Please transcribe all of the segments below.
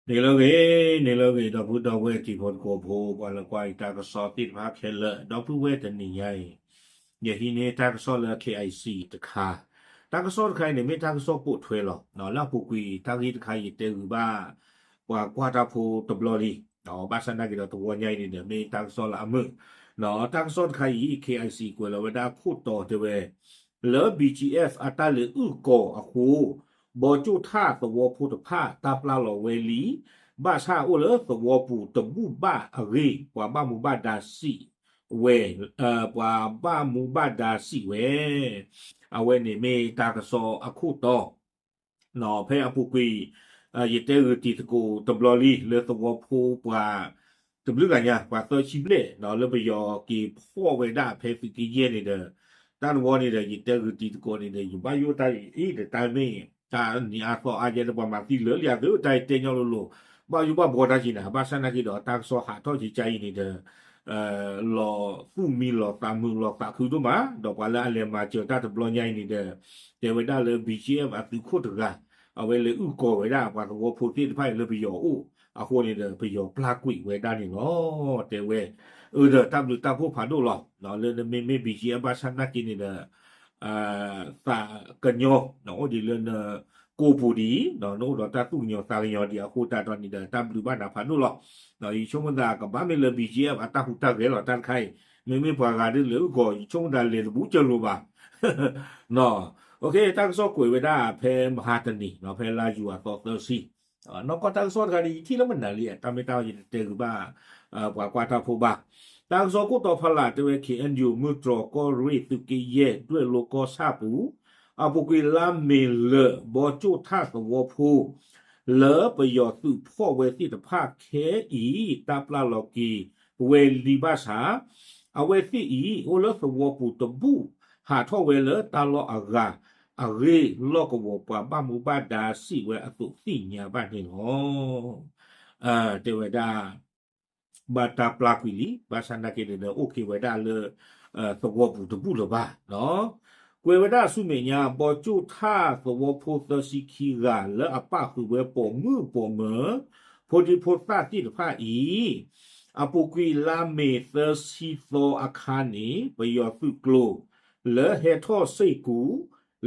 န့ၣ်လၢဂ့ၤ, န့ၣ်လၢဂ့ၤ ဒီပုၢ်ဒီဝဲၢ်တံၤဖိသကိးဖိ ပှၤလၢကွၢ်ယတၢ်ကစီၣ်သ့ၣ်တဖၣ်ခဲလၢာ် ဒီပုၢ်ဝဲၢ်တနံၤညါအံၤ, ယဟံးန့ၢ်တၢ်ကစီၣ်လၢ K I C တခါ, တၢ်ကစီၣ်တခါအံၤန့ၣ် မ့ၢ်တၢ်ကစီၣ်ပိာ်ထွဲလီၤ. လၢအပူၤကွံာ်တၢ်ဂ့ၢ်တခါ ယတဲဂုာ်ဘၣ် ပှၤကွၢ်တၢ်ဖိတဘျီလံ, ဘၣ်ဆၣ်နာ်က့ဒီးတဝီညါအံၤန့ၣ်ဒီး မ့ၢ်တၢ်ကစီၣ်လၢအမုာ်, တၢ်ကစီၣ်တခါအံၤ K I C ကွဲးလီၤဝဲဒၣ်အခိၣ်တီတဲဝဲ လၢ B G F အတၢ်လဲၤအုၣ်ကီၤအဃိ ဘီကၠိၣ်ထၣ်သဝီဖိတဖၣ်တၢ်ပျၢ်လီၤဝဲလံ, ဘၣ်ဆၣ်အိၣ်လၢသဝီပူၤတဘူၣ်ဘၣ်အဂ့ၢ် ပှၤဘၣ်မူဘၣ်ဒါစံးဝဲ, ပှၤဘၣ်မူဘၣ်ဒါစံးဝဲ, အဝဲန့ၣ်မ့ၢ်တၢ်ကစီၣ်အခိၣ်တီ ဖဲအပူၤကွံာ် ယတဲဂုာ်တံၤသကိးတဘျီလံ လၢသဝီဖိပှၤ တဘျုးဂၤညါ ပှၤသၢဆံဘျဲၣ် လၢပယီၤက့ၤဖီၣ်ဝဲဒၣ်ဖဲသုးက့ယဲၢ်န့ၣ်ဒီး တၢ်တဝီန့ၣ်ဒီး ယတဲဂုာ်တံၤသကိးန့ၣ်ဒီး ယဘၣ်ယိၣ်တၢ်အံၤဒီး တၢ်မ့ၢ်တၢ်နံၤအါသီအါယဲဒီး ပှၤမၤသံလၢာ်လံအသုး တၢ်တဲညီလိၤလိၤ ဘၣ်ယိၣ်ဘၣ်ဘှီတၢ်က့ၤနၤ ဘၣ်ဆၣ်နာ်က့ဒီး တၢ်ကစီၣ်ဟးထီၣ်က့ၤကါအံၤန့ၣ်ဒီး လီၤသူၣ်မံလီၤသးမုာ်လီၤသးခုဒိၣ်မး ဒီးပှၤလၢအလဲၤမၤစၢၤတၢ်တဘျီညါအံၤန့ၣ်ဒီး တဲဝဲဒၣ်လၢ B G F အသုးခိၣ်တဂၤ အဝဲလဲၤအုၣ်ကီၤဝဲဒၣ်ပှၤသဝီဖိသ့ၣ်တဖၣ်အံၤလၢပယီၤအိၣ်အဃိန့ၣ်ဒီး ပယီၤပျၢ်ကွံာ်ဝဲဒၣ်န့ၣ်လီၤ. တဲဝဲ အၢဒီးတၢ်ဘျုးတၢ်ဖှိၣ်ဖးဒိၣ်လီၤ. လၢနမ့မ့ၢ် B G F ဘၣ်ဆၣ်နာ်က့န့ၣ်ဒီး သးကညီၤ အိၣ်ဒံးလၢနကိာ်ပူၤဒံး နအိၣ်ဒီးတၢ်သူၣ်ကညီၤသးကညီၤဒံးအဃိသတးဒီးန့ၣ်ဒီး တၢ်ဘျုးဘၣ်နၤဖးဒိၣ်လီၤ. ယဆိကမိၣ်သးကဘၣ်မ့ၢ်လၢ B G F အတၢ်ဟူးတၢ်ဂဲၤလီၤတၢ်တခါအံၤ မ့မ့ၢ်ပှၤဂၤဒ်လဲၤအုၣ်ကီၤ ယဆိကမိၣ်သးလဲၤတဘူးကၢလိၤဘၣ်. OK တၢ်ကစီၣ်ကွဲးဝဲဒၣ်ဖဲမဟါတနံၤ ဖဲလါယူၤအသီသၢဆံ နီၢ်ကီၢ်တၢ်ကစီၣ်တခါန့ၣ် ယထံၣ်လၢမနုၤလံ တၢ်မ့ၢ်တၢ်အီၤယတတဲဂုာ်ဘၣ် ပှၤကွၢ်တၢ်ဖိဘၣ်. တၢ်ကစီၣ်ခိၣ်တီဖီလာ်တဲဝဲ K N U မုၢ်တြီၢ်ကီၢ်ရ့ၣ်သုးက့ယဲၢ်ဒွဲၣ်လိကီၢ်ဆၣ်ပူၤ အပူၤကွံာ်လါမ့ၤလၢာ် ဘီကၠိၣ်ထၣ်သဝီဖိ လၢပယီၤသုးဖီၣ်ဝဲသ့ၣ်တဖၣ်ခဲအံၤ တၢ်ပျၢ်လီၤက့ၤဝဲလံဘၣ်ဆၣ် အဝဲသ့ၣ်အံၤ အိၣ်လၢသဝီပူၤတဘူၣ် ဟးထီၣ်ဝဲလၢတၢ်လီၢ်အဂၤအဂ့ၢ် လီၢ်ကဝီၤပှၤဘၣ်မူဘၣ်ဒါစံးဝဲအသိးသ့ၣ်ညါဘၣ်န့ၣ်လီၤ. တဲဝဲဒၣ် ဘၣ်တၢ်ပျၢ်ကွံာ်လံ ဘၣ်ဆၣ်နာ်က့န့ၣ်ဒီး အိၣ်က့ၤဝဲဒၣ်လၢ သဝီပူၤတဘူၣ်လၢၤဘၣ်. ကွဲးဝဲဒၣ်ဆူမဲာ်ညါ ဘီကၠိၣ်ထၣ်သဝီဖိသၢဆံခံဂၤ လၢအပၣ်ဃုာ်ဝဲပိာ်မုၣ်ပိာ်မၢၤ ဖိဒံဖိသၣ်သ့ၣ်တဖၣ်အံၤ အပူၤကွံာ်လါမ့ၤသၢဆံသီအခါန့ၣ် ပယီၤသုးကျိၤ လၢဟဲထီၣ်စ့ၢ်ကီး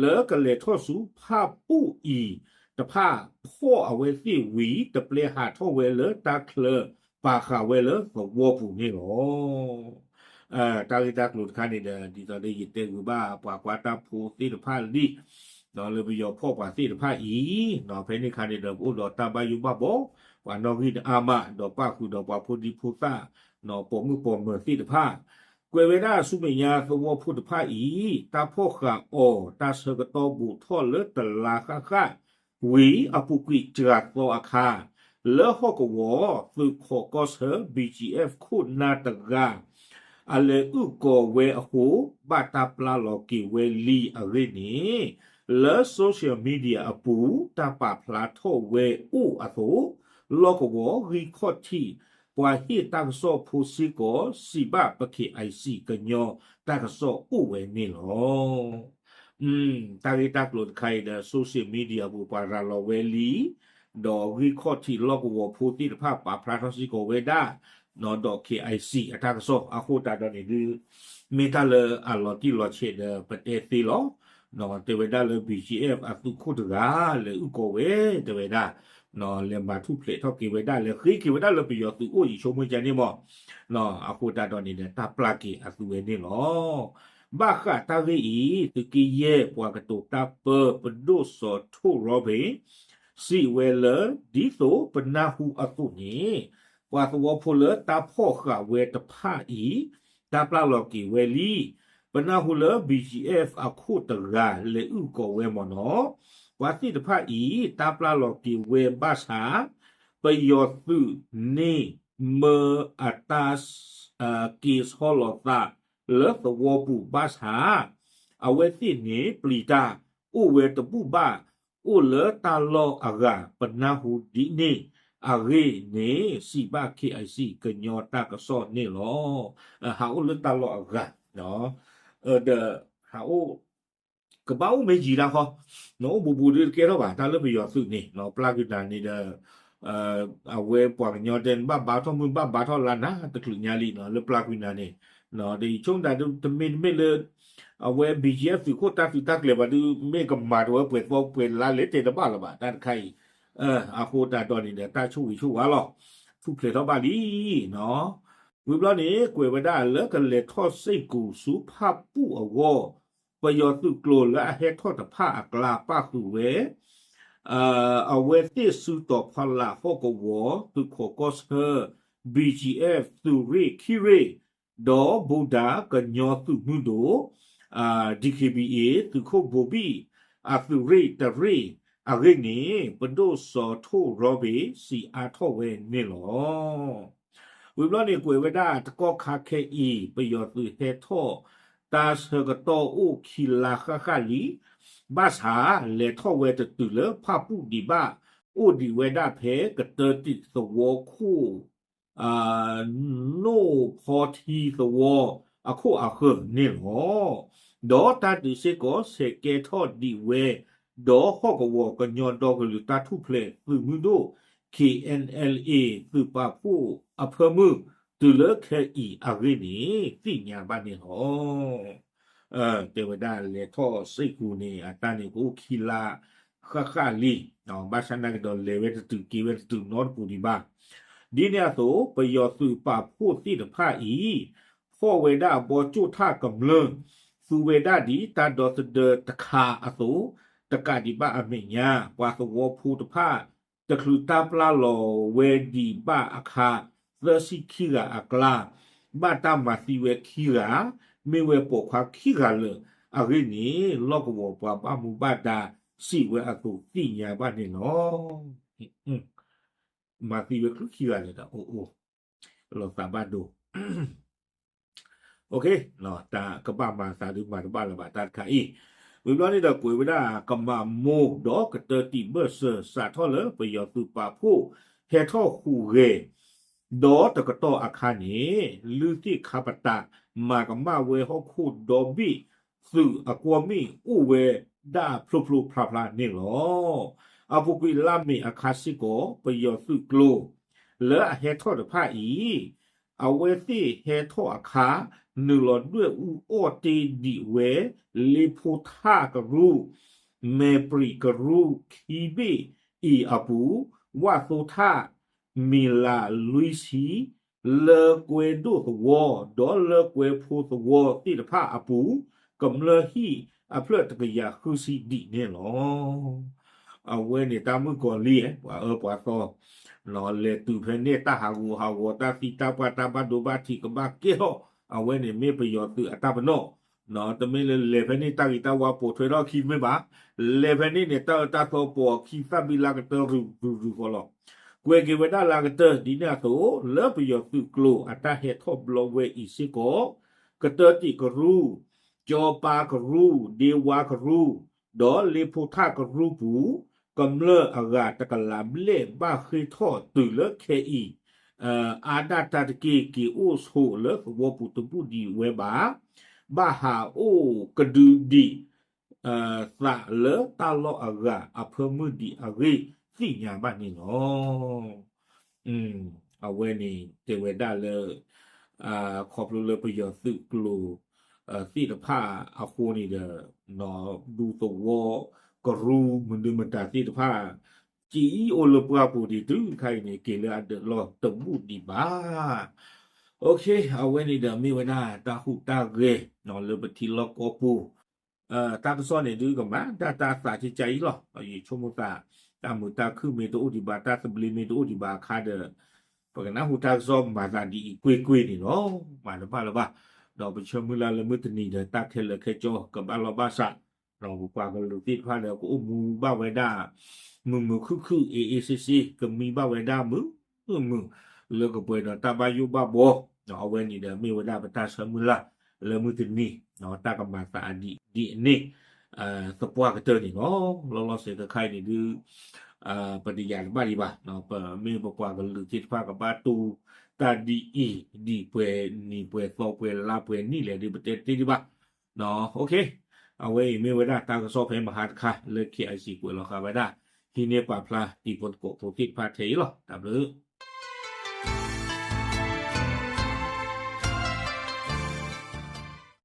လၢကလဲၤထီၣ်ဆူဖၣ်ပူၣ်အံၤတဖၣ် ဖီၣ်အဝဲသ့ၣ်ဝံၤ တပျဲဟးထီၣ်ဝဲလၢတၢ်ချၢ ပာ်ဃာ်ဝဲလၢသဝီပူၤန့ၣ်လီၤ. တၢ်ဂ့ၢ်တၢ်ကျိၤတခါန့ၣ်ဒီး ဒ်သိးဒီးယတဲဂုာ်ဘၣ်ပှၤကွၢ်တၢ်ဖိသ့ၣ်တဖၣ်လံ လၢပယီၤဖီၣ်ပှၤသ့ၣ်တဖၣ်အံၤ ဖဲန့ၣ်အခါန့ၣ်ဒီး ပအိၣ်ဒီးတၢ်ဘၣ်ယိၣ်ဘၣ်ဘှီ ပှၤနီၣ်ဂံၢ်တအါမး ဒီးပၣ်ဃုာ်ဒီးပှၤဖိဒံဖိသၣ် ပိာ်မုၣ်ပိာ်မၢၤသ့ၣ်တဖၣ် ကွဲးဝဲဒၣ်ဆူမဲာ်ညါသဝီဖိတဖၣ်အံၤ တၢ်ဖီၣ်ဃာ်အီၤ တၢ်ဆၢကတီၢ်ဘူးထီၣ်လၢတလါဃၣ်ဃၣ် ဝံၤအပူၤကွံာ်တဂၤသီအခါ လၢဟီၣ်ကဝီၤ သုးခိးကီၢ်ဆၢ B G F ခိၣ်နၢ်တဂၤ အလဲၤအုၣ်ကီၤဝဲအဃိ ဘၣ်တၢ်ပျၢ်လီၤက့ၤဝဲလံအဂ့ၢ်န့ၣ် လၢ social media အပူၤ တၢ်ပာ်ဖျါထီၣ်ဝဲအိၣ်အသိး လီၢ်ကဝီၤဂံၢ်ခီၣ်ထံး ပှၤဟ့ၣ်တၢ်ကစီၣ်ဖိစ့ၢ်ကီး စံးဘၣ်ပ K I C ကညီတၢ်ကစီၣ်အိၣ်ဝဲန့ၣ်လီၤ. တၢ်ဂ့ၢ်တၢ်ကျိၤတခါအံၤဒီး social media ပူၤပှၤရၤလီၤဝဲလံ, ဒီးဂံၢ်ခီၣ်ထံးလီၢ်ကဝီၤဖိသ့ၣ်တဖၣ်ပာ်ဖျါထီၣ်စ့ၢ်ကီးဝဲဒၣ်, ဒီး K I C အတၢ်ကစီၣ်အဃိသတးဒီးန့ၣ်ဒုး မ့ၢ်တၢ်လၢအလီၤတံၢ်လီၤဆဲးဒီးပတဲသ့လီၤ. တဲဝဲဒၣ်လၢ B G F အသုးခိၣ်တဂၤ လဲၤအုၣ်ကီၤဝဲ တဲဝဲဒၣ် လဲၤမၤထူၣ်ဖျဲးထီၣ်က့ၤဝဲဒၣ် လဲၤဃ့က့ၤဝဲဒၣ်လၢပယီၤသုးအိၣ်ယံၤဆိကမိၣ်ကန့ၣ်မး, အဃိသတးဒီးန့ၣ်ဒီး တၢ်ပျၢ်က့ၤအသုးဝဲန့ၣ်လီၤ. ဘၣ်ဃးတၢ်ဂ့ၢ်အံၤ သုးက့ယဲၢ်ပှၤကတိၤတၢ်ပၢ ပဒိၣ်စီၤထိၣ်ရီဘ့ၣ် စံးဝဲလၢ ဒ်သိးပနၢ်ဟူအသိးန့ၣ် ပှၤသဝီဖိလၢတၢ်ဖီၣ်ဃာ်ဝဲတဖၣ်အံၤ တၢ်ပျၢ်လီၤက့ၤဝဲလံ. ပနၢ်ဟူလၢ B G F အခိၣ်တဂၤ လဲၤအုၣ်ကီၤဝဲမ့ၢ်နီၤ. ပှၤသ့ၣ်တဖၣ်အံၤ တၢ်ပျၢ်လီၤက့ၤဝဲဘၣ်ဆၣ် ပယီၤသုးန့ၣ် မၢအတၢ် က့ၤဆီလီၤသးလၢသဝီပူၤဘၣ်ဆၣ် အဝဲသ့ၣ်န့ၣ်ပျံၤတၢ် အိၣ်ဝဲတဘူၣ်ဘၣ် အိၣ်လၢတၢ်လီၢ်အဂၤ ပနၢ်ဟူဒ်န့ၣ်အဂ့ၢ်န့ၣ် စံးဘၣ် K I C ကညီတၢ်ကစီၣ်န့ၣ်လီၤ. ဟးအိၣ်လၢတၢ်လီၢ်အဂၤ ဒီး ဟးအိၣ် ကဘၣ်အိၣ်မ့ၢ်ယံာ်တၢ်ဃီ နအိၣ်ဘူးဘူးဒုးတကဲထီၣ်ဘၣ် တၢ်လၢပယီၤသုးန့ၣ် ပျၢ်ကွံာ်နၤန့ၣ်ဒီး အဝဲပှၤကညီတဲ နဘၣ်ဘါထီၣ်မုၢ်ဘၣ်ဘါထီၣ်လါနၤတချုးညါလံနီၤ လၢပျၢ်ကွံာ်နၤန့ၣ်, ဒီးယဆိကမိၣ်တမ့ၢ်တမ့ၢ်လၢ အဝဲ ဘီကၠံအ့ သုးခိၣ်တၢ်သုးတၢ်ကျဲၤဘၣ်ဒုး မ့ၢ်ကမၤတဝဲပှဲၤသီပှဲၤလါလဲၣ်တဲတဘၣ်လၢၤဘၣ် တၢ်တခါအံၤ, အဃိသတးဒီးန့ၣ်ဒီး တၢ်ဆိၣ်ဂ့ၤဆိၣ်ဝါလီၤ, ထူၣ်ဖျဲးထီၣ်ဘၣ်လံနီၤ. ဝံၤဘျီန့ၣ် ကွဲးဝဲဒၣ်လၢကလဲၤထီၣ်စ့ၢ်ကီးဆူဖၣ်ပူၣ်အဂီၢ်, ပယီၤသုးကျိၤလၢအဟဲထီၣ်တဖၣ်အကျါပၣ်ဃုာ်ဝဲ အဝဲသ့ၣ်စုတီၤဖီလာ်ဟီၣ်ကဝီၤ သုးခိးကီၢ်ဆၢ ဘီကၠံအ့ သုးရ့ၣ်ခံရ့ၣ်, ဒီးဘူးဒးကညီသုးမုၢ်ဒိၣ် DKBA သုးခိၣ်ဘိဘံၣ် အသုးရ့ၣ်တရ့ၣ်အဂ့ၢ်န့ၣ် ပဒိၣ်စီၤထိၣ်ရီဘ့ၣ် စံးအါထီၣ်ဝဲန့ၣ်လီၤ. ဝံၤဘျီန့ၣ် ကွဲးဝဲဒၣ်တကီၢ်ခါခဲအံၤ ပယီၤသုးဟဲထီၣ် တၢ်ဆၢကတီၢ်အိၣ်ခံလါဃၣ်ဃၣ်လံ, ဘၣ်ဆၣ်လဲၤထီၣ်ဝဲတတုၤလၢဖၣ်ပူၣ်ဒံးဘၣ်, အိၣ်ဒံးဝဲဒၣ်ဖဲကတၢၢ်တံးသဝီခိၣ် နိၣ်ဖီထံသဝီအခိၣ်အဃၢၤန့ၣ်လီၤ. ဒီးတၢ်ဒုးစ့ၢ်ကီးဆဲးကဲထီၣ်ဒံးဝဲ ဒီးဟီၣ်ကဝီၤကညီဒီကလုာ်တၢ်ထူၣ်ဖျဲးသုးမုၢ်ဒိၣ် KNLA သုးပာ်ဖှိၣ်အဖၢမုၢ် တုၤလၢခဲအံၤအဂ့ၢ်န့ၣ် သ့ၣ်ညါဘၣ်န့ၣ်လီၤ. တဲဝဲဒၣ်လဲၤထီၣ်စ့ၢ်ကီးန့ၣ် အတၢ်န့ၣ်ကအိၣ်ခံလါဃၣ်ဃၣ်လံ, ဘၣ်ဆၣ်နာ်က့ဒီးလဲၤဝဲတတုၤ က့ၤဝဲတတုၤနီတပူၤဒံးဘၣ်. ဒ်န့ၣ်အသိး ပယီၤသုးပာ်ဖှိၣ်သ့ၣ်တဖၣ်အံၤ ဖီၣ်ဝဲဒၣ်ဘီကၠိၣ်ထၣ်ကမျၢၢ် သူဝဲဒၣ်ဒ်တၢ်ဒီသဒၢတခါအသိး တကးဒံးဘၣ်အမဲာ်ညါ ပှၤသဝီဖိတဖၣ် တချုးတၢ်ပျၢ်လီၤဝဲဒံးဘၣ်အခါ သၢဆံခံဂၤအကျါ ဘၣ်တၢ်မၤသံဝဲခံဂၤ, မ့ၢ်ဝဲပိာ်ခွါခံဂၤလၢာ်အဂ့ၢ်န့ၣ် လီၢ်ကဝီၤပှၤဘၣ်မူဘၣ်ဒါစံးဝဲအသိးသ့ၣ်ညါဘၣ်န့ၣ်လီၤ. မၤသံဝဲချုးခံဂၤလၢာ်ဒီး အိၣ်အိၣ် လီၤသးဘၣ်ဒိ တၢ်ကဘၣ်မၤသးဒုးမၤတဘၣ်လၢၤဘၣ်တၢ်တခါအံၤ, ဝံၤဘျီန့ၣ်ဒီးကွဲးဝဲဒၣ်ကမၤမိၢ်ဒီးကတၢၢ်တံာ်ဘၢၣ်စၢၤစးထီၣ်လၢပယီၤသုးပာ်ဖှိၣ်ဟဲထီၣ်ဟူးဂဲၤ ဒီးတကတီၢ်အခါန့ၣ် လုၢ်သ့ၣ်ခါပတာ်မၤကမၣ်ဝဲဟီၣ်ခိၣ်ဒီဘ့ၣ်သုးအကွီၢ်မ့ၣ်အိၣ်ဝဲဒၣ်ဖျိဖျိဖျါဖျါန့ၣ်လီၤ. အပူၤကွံာ်လါမ့ၤအခါစ့ၢ်ကီး ပယီၤသုးကျိၤ လၢအဟဲထီၣ်တဖၣ်အံၤ အဝဲသ့ၣ်ဟဲထီၣ်အခါ နုာ်လီၤဒွဲၣ်အူအီၣ်တ့ဒံးဝဲ လ့ဖိထၣ်ကရူၢ် မဲာ်ပြံးကရူၢ်ခံဘ့ၣ်အံၤအပူၤ ဝၣ်သိထၣ် မံၤလးလွံၢ်ဆံ လၢကွဲဒိၣ်သဝီ ဒီးလၢကွဲဖိသဝီသ့ၣ်တဖၣ်အပူၤ ကမျၢၢ်ဟံၣ်အဖျၢၣ်တကယၤဃုဆံဒံးန့ၣ်လီၤ. အဝဲန့ၣ်တၢ်မုၣ်ကီၤလံၢ် ပှၤအၢပှၤသီ လဲၤတုၤဖဲန့ၣ် တၢ်ဟးဂူာ်ဟးဂီၤ တၢ်သံတၢ်ပှၢ် တၢ်ဘၣ်ဒိဘၣ်ထံးကဘၣ်ကဲထီၣ် အဝဲန့ၣ်မ့ၢ်ပယီၤသုးအတၢ်ပနီၣ်, တမ့ၢ်လၢလဲၤဖဲန့ၣ် တၢ်ဂ့ၤတၢ်ဝါပိာ်ထွဲထီၣ်ခံမ့ၢ်ဘၣ်, လဲၤဖဲန့ၣ်န့ၣ် တၢ်အၢတၢ်သီပိာ်အခံ သၣ်ဘံလါကတၢၢ်ရုၢ်ရုၢ်ဃီလီၤ. ကွဲးက့ၤဝဲဒၣ်လၢအကတၢၢ် ဒ်န့ၣ်အသိး လၢပယီၤသုးကျိၤအတၢ်ဟဲထီၣ်ဘျီဝဲအံၤစ့ၢ်ကီး ကတၢၢ်တံာ်ကရူၢ်, ကၠီပၤကရူၢ်, ဒ့ဝါကရူၢ်, ဒီးလ့ဖိထၣ်ကရူၢ်ပူၤ ကမျၢၢ်အဂၤတကလးဘျဲၣ်ဘၣ်ဃ့ၢ်ထီၣ်တုၤလၢခဲအံၤ အါဒၣ်တၢ်တက့ၢ် က့ၤအိၣ်ဆိးလၢသဝီပူၤတဘူၣ်ဒံးဝဲဘၣ်, ဘၣ်ဟးအိၣ်ကဒုဒံး သးလၢတၢ်လီၢ်အဂၤအဖၢမုၢ်ဒံးအဂ့ၢ်သ့ၣ်ညါဘၣ်န့ၣ်လီၤ. အဝဲန့ၣ်တဲဝဲဒၣ်လၢ ခီဖျိလၢပယီၤသုးကျိၤသ့ၣ်တဖၣ်အဃိန့ၣ်ဒီး ဒူသဝီကရူၢ်မနုၤမတၤသ့ၣ်တဖၣ် က့ၤအိၣ်လၢပှၢ်ပူၤဒံးတုၤခါအံၤန့ၣ် က့ၤလၢအဒၢးလီၢ်တဘူၣ်ဒံးဘၣ်. အဝဲန့ၣ်ဒီးမ့ၢ်ဝဲဒၣ်တၢ်ဟူးတၢ်ဂဲၤ လၢပထံလီၢ်ကီၢ်ပူၤ တၢ်ကစီၣ်န့ၣ်ဒုးကမၤဒၣ်တၢ်သးကကါအံၤလီၤ. ယဆိကမိၣ်သး တၢ်မုာ်တၢ်ခုၣ်မ့ၢ်တအိၣ်ဒံးဘၣ် တၢ်သဘျ့မ့ၢ်တအိၣ်ဒံးဘၣ်အခါဒီး ပကနၢ်ဟူတၢ်ကစီၣ်မၤသးဒ်အံၤကွ့ၢ်ကွ့ၢ်န့ၣ်လီၤ. မၤတဘၣ်လၢၤဘၣ်. ဒီးပဆၢမုၢ်လၢ်လၢမုၢ်တနံၤဒီး တၢ်ခဲလၢာ်ခဲဆ့ကဘၣ်လီၢ်ဘၣ်စး ဒီးပပှၤကလုာ်သ့ၣ်တဖၣ်ဒီး ကအိၣ်မူဘၣ်ဝဲဒၣ် မုာ်မုာ်ခုၣ်ခုၣ် အ့ၣ်အ့ၣ်စ့စ့ ကမံဘၣ်ဝဲဒၣ်မုာ်မုာ် လၢကပှဲၤဒီးတၢ်ဘၣ်ယိၣ်ဘၣ်ဘှီ, အဝဲန့ၣ်ဒီးမ့ၢ်ဝဲဒၣ်ပတၢ်ဆၢမုၢ်လၢ် လၢမုၢ်တနံၤ တၢ်ကမၤသးဒ်အံၤဒ်အန့ၣ် သပှၢ်ကတၢၢ်န့ၣ်လီၤ. လီၤလီၤဆဲးဆဲးခဲအံၤန့ၣ်ဒုး ပတယာ်တဘၣ်ဒံးဘၣ်, ပမ့ၢ်ပပှၤကလုာ်သ့ၣ်တဖၣ်ကဘၣ်တူၢ်တၢ်ဒ်အံၤ ဒ်ပှဲၤနံၤပှဲၤသီပှဲၤလါပှဲၤနံၣ်လဲၣ်ဒုး ပတဲတသ့ဒံးဘၣ်. အဝဲအံၤမ့ၢ်ဝဲဒၣ်တၢ်ကစီၣ်ဖဲမဟါတခါ လၢ KIC ကွဲးလီၤဃာ်ဝဲဒၣ် ဟံးန့ၢ်ပာ်ဖျါတံၤဖိသကိးဖိသ့ၣ်တဖၣ်ထဲအံၤလီၤ. တၢ်ဘျုး